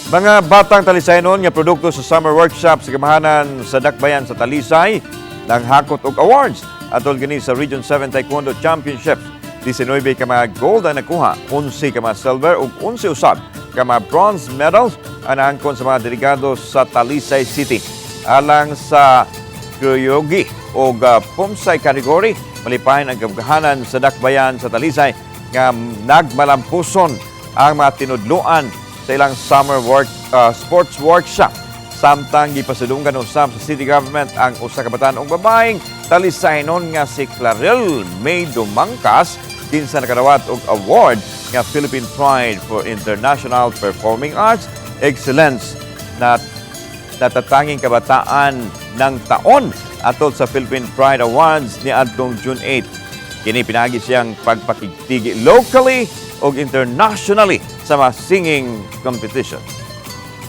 Mga batang Talisaynon nga produkto sa summer workshop sa Gamahanan sa Dakbayan sa Talisay nanghakot og awards atol gani sa Region 7 Taekwondo Championships. 19 ka mga gold ang nakuha, 11 ka mga silver ug 11 usab ka mga bronze medals ang naangkon sa mga delegado sa Talisay City. Alang sa Kyogi o Pumsay category, malipayon ang Gamahanan sa Dakbayan sa Talisay nga nagmalampuson ang mga tinudluan sa ilang summer sports workshop. Samtang gipasidunggan usab sa city government ang usa ka batan-ong babaeng Talisaynon nga si Clarel May Dumangkas kinsa nakadawat og award nga Philippine Pride for International Performing Arts Excellence na natatanging kabataan ng taon atol sa Philippine Pride Awards ni adtong June 8. Kini pinaagi siyang pagpakigtigi locally o internationally sa mga singing competitions.